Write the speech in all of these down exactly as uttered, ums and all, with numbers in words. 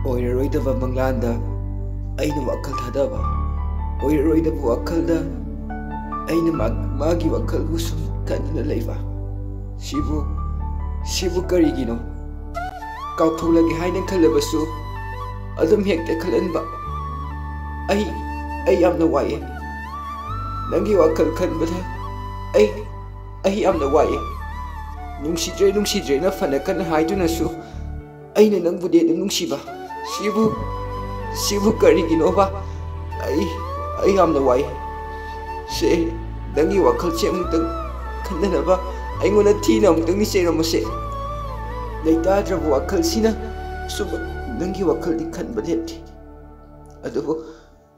ꯑꯣꯏꯔꯔꯣꯏꯗꯕ ꯃꯪꯂꯥꯟꯗ ꯑꯩꯅ ꯋꯥꯈꯜ ꯊꯥꯗꯕ, ꯑꯣꯏꯔꯔꯣꯏꯗꯕ ꯋꯥꯈꯜꯗ ꯑꯩꯅ ꯃꯥ-, ꯃꯥꯒꯤ ꯋꯥꯈꯜꯕꯨ ꯁꯨꯝ ꯈꯟꯗꯨꯅ ꯂꯩꯕ꯫ ꯁꯤꯕꯨ, ꯁꯤꯕꯨ ꯀꯔꯤꯒꯤꯅꯣ? ꯀꯥꯎꯊꯣꯛꯂꯒꯦ ꯍꯥꯏꯅ ꯈꯜꯂꯕꯁꯨ ꯑꯗꯨꯝ ꯍꯦꯛꯇ ꯈꯜꯍꯟꯕ꯫ ꯑꯩ, ꯑꯩ ꯌꯥꯝꯅ ꯋꯥꯏꯑꯦ꯫ ꯅꯪꯒꯤ ꯋꯥꯈꯜ ꯈꯟꯕꯗ ꯑꯩ, ꯑꯩ ꯌꯥꯝꯅ ꯋꯥꯏꯑꯦ꯫ ꯅꯨꯡꯁꯤꯗ꯭ꯔꯦ, ꯅꯨꯡꯁꯤꯗ꯭ꯔꯦꯅ ꯐꯅ ꯀꯟꯅ ꯍꯥꯏꯗꯨꯅꯁꯨ ꯑꯩꯅ ꯅꯪꯕꯨꯗꯤ ꯑꯗꯨꯝ ꯅꯨꯡꯁꯤꯕ꯫ ꯁꯤꯕꯨ, ꯁꯤꯕꯨ ꯀꯔꯤꯒꯤꯅꯣꯕ? ꯑꯩ, ꯑꯩ ꯌꯥꯝꯅ ꯋꯥꯏ꯫ ꯁꯦ, ꯅꯪꯒꯤ ꯋꯥꯈꯜꯁꯦ ꯑꯃꯨꯛꯇꯪ ꯈꯟꯅꯅꯕ ꯑꯩꯉꯣꯟꯗ ꯊꯤꯅ ꯑꯃꯨꯛꯇꯪꯗꯤ ꯆꯩꯔꯝꯃꯨꯁꯦ꯫ ꯂꯩꯇꯥꯗ꯭ꯔꯕ ꯋꯥꯈꯜꯁꯤꯅ ꯁꯨꯝ ꯅꯪꯒꯤ ꯋꯥꯈꯜꯗꯤ ꯈꯟꯕ ꯂꯦꯞꯇꯦ꯫ ꯑꯗꯨꯕꯨ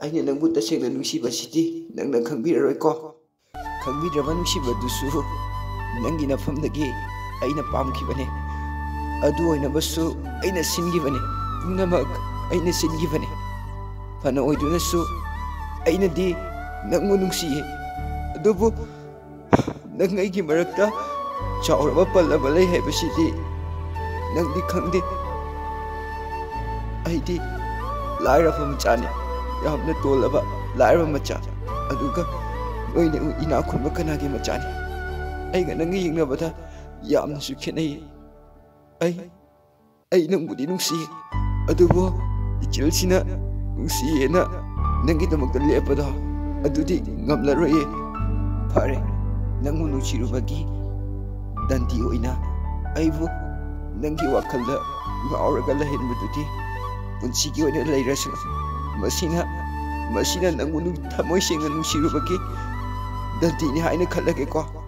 ꯑꯩꯅ ꯅꯪꯕꯨ ꯇꯁꯦꯡꯅ ꯅꯨꯡꯁꯤꯕꯁꯤꯗꯤ ꯅꯪꯅ ꯈꯪꯕꯤꯔꯔꯣꯏꯀꯣ꯫ ꯈꯪꯕꯤꯗ꯭ꯔꯕ ꯅꯨꯡꯁꯤꯕꯗꯨꯁꯨ ꯅꯪꯒꯤ ꯅꯐꯝꯗꯒꯤ ꯑꯩꯅ ꯄꯥꯝꯈꯤꯕꯅꯦ꯫ ꯑꯗꯨ ꯑꯣꯏꯅꯕꯁꯨ ꯑꯩꯅ ꯁꯤꯟꯈꯤꯕꯅꯦ꯫ ꯄꯨꯝꯅꯃꯛ ꯑꯩꯅ ꯁꯤꯟꯈꯤꯕꯅꯦ꯫ ꯐꯅ ꯑꯣꯏꯗꯨꯅꯁꯨ ꯑꯩꯅꯗꯤ ꯅꯪꯕꯨ ꯅꯨꯡꯁꯤꯌꯦ꯫ ꯑꯗꯨꯕꯨ ꯅꯪ ꯑꯩꯒꯤ ꯃꯔꯛꯇ ꯆꯥꯎꯔꯕ ꯄꯜ ꯑꯃ ꯂꯩ ꯍꯥꯏꯕꯁꯤꯗꯤ ꯅꯪꯗꯤ ꯈꯪꯗꯦ꯫ ꯑꯩꯗꯤ ꯂꯥꯏꯔꯕ ꯃꯆꯥꯅꯤ, ꯌꯥꯝꯅ ꯇꯣꯜꯂꯕ ꯂꯥꯏꯔꯕ ꯃꯆꯥ, ꯑꯗꯨꯒ ꯅꯣꯏꯅ ꯏꯅꯥꯛ ꯈꯨꯟꯕ ꯀꯅꯥꯒꯤ ꯃꯆꯥꯅꯤ? ꯑꯩꯒ ꯅꯪꯒ ꯌꯦꯡꯅꯕꯗ ꯌꯥꯝꯅꯁꯨ ꯈꯦꯠꯅꯩ꯫ ꯑꯩ, ꯑꯩ ꯅꯪꯕꯨꯗꯤ ꯅꯨꯡꯁꯤ, ꯑꯗꯨꯕꯨ ꯏꯆꯦꯜꯁꯤꯅ ꯅꯨꯡꯁꯤꯌꯦꯅ ꯅꯪꯒꯤꯗꯃꯛꯇ ꯂꯦꯞꯄꯗꯣ ꯑꯗꯨꯗꯤ ꯉꯝꯂꯔꯣꯏꯌꯦ꯫ ꯐꯔꯦ, ꯅꯪꯕꯨ ꯅꯨꯡꯁꯤꯔꯨꯕꯒꯤ ꯗꯟꯗꯤ ꯑꯣꯏꯅ ꯑꯩꯕꯨ ꯅꯪꯒꯤ ꯋꯥꯈꯜꯗ ꯉꯥꯎꯔꯒ ꯂꯩꯍꯟꯕꯗꯨꯗꯤ ꯄꯨꯟꯁꯤꯒꯤ ꯑꯣꯏꯅ ꯂꯩꯔꯁꯨ꯫ ꯃꯁꯤꯅ, ꯃꯁꯤꯅ ꯅꯪꯕꯨ ꯅꯨꯡ-, ꯊꯃꯣꯏ ꯁꯦꯡꯅ ꯅꯨꯡꯁꯤꯔꯨꯕꯒꯤ ꯗꯟꯗꯤꯅꯤ ꯍꯥꯏꯅ ꯈꯜꯂꯒꯦꯀꯣ꯫